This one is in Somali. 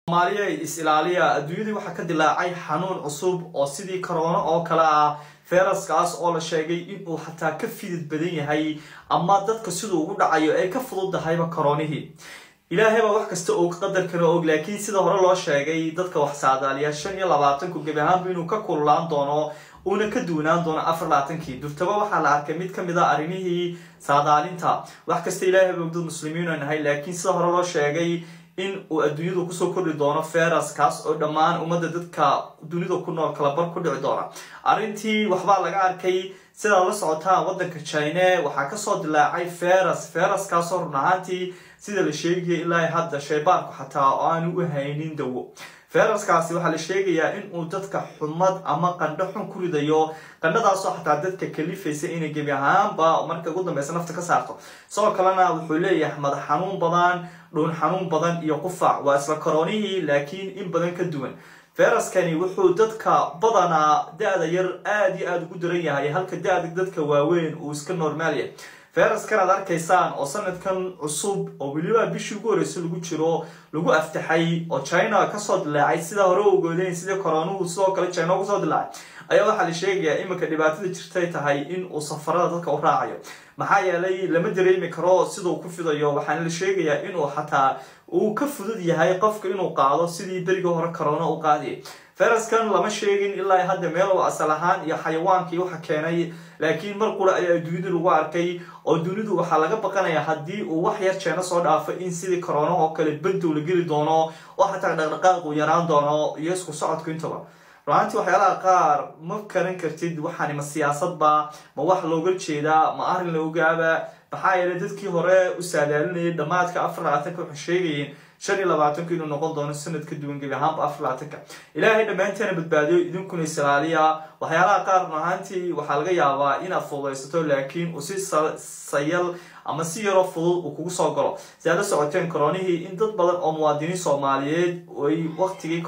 Soomaaliya is ilaaliya. Adduunyadii waxaa ka dilaacay xanuun cusub oo sidii corona oo kale ah, fayraskaas oo la sheegay inuu xataa ka fidid badan yahay ama dadka siduu ugu dhacayo ay ka fududahayba koronihii. Ilaahay baa wax kasta og, qadarkana og, laakiin sida hore loo sheegay dadka wax saadaaliya 25-ku gebi ahaanba inuu ka kululaan doono uuna ka duwanaan doono 24-kii. Durtaba waxaa la arkay mid kamid a arrimihii saadaalinta. Wax kasta Ilaahay baa og, dad muslimiin oo nahay, laakiin sida hore loo sheegay in uu adduunyadu kusoo kordhi doono feras kaas oo dhammaan ummadda dadka dunida ku nool kalabar ku dhici doona. Arrintii waxbaa laga arkay. Sidaad la socotaan, waddanka China waxaa kasoo dilaacay feras, feraskaasoo run ahaantii sida la sheegaya ilaa hadda shaybaanku xataa oo aanu u haynin dawo. Feraskaasi waxaa la sheegayaa in uu dadka xumad ama qandho xun ku ridayo, qandhadaasoo xataa dadka kalifaysa inay gebi ahaanba marka ugu dambeysa nafta ka saarto. Sidoo kalena wuxuu leeyahay madax xanuun badan, dhuun xanuun badan iyo qufac. Waa isla koronihii laakiin in badan ka duwan. Feraskani wuxuu dadka badanaa da-da yar aada iyo aada ugu daran yahay, halka da-da dadka waaweyn uu iska normaal yahay. Feraskan aad arkaysaan oo sanadkan cusub oo weliba bishii ugu horreysay lagu jiro lagu aftaxay oo China kasoo dilaacay, sida hore ogoodeen sidii koronuhu sidoo kale China kusoo dilaacay, ayaa waxaa la sheegayaa iminka dhibaatada jirtay tahay in uu safarada dadka u raacayo. Maxaa yeelay lama dareemi karo siduu ku fidayo, waxaana la sheegayaa inuu xataa uu ka fudud yahay qofka inuu qaado sidii berigii hore corona u qaadayay. Feraskan lama sheegin ilaa hadda meel uu asal ahaan iyo xayawaankii waxa keenay, laakiin mar qura ayaa adduunyadu lagu arkay oo dunidu waxaa laga baqanayaa haddii uu wax yar Jeena soo dhaafo in sidii corona oo kale bandow la geli doono oo xataa dhaqdhaqaaqu yaraan doono iyo isku socodku intaba. Runaantii waxyaalaha qaar ma karan kartid, waxaani ma siyaasadba, ma wax looga jeedaa, ma arrin la ogaaba? Maxaa yeelay dadkii hore u saadaalinayay dhammaadka 24-ka waxay sheegayeen 25-ku inuu noqon doono sanad ka duwan gebi ahaanba 24-ka. Ilaahay dhammaanteena badbaadiyo, idinkuna isilaaliya. Waxyaalaha qaar run ahaantii waxaa laga yaabaa inaad fududaysato, laakiin uu si sayal ama si yaroo fudud uu kugu soo galo. Si aad la socoteen koronihii in dad badan oo muwaadiniin Soomaaliyeed ay waqtigii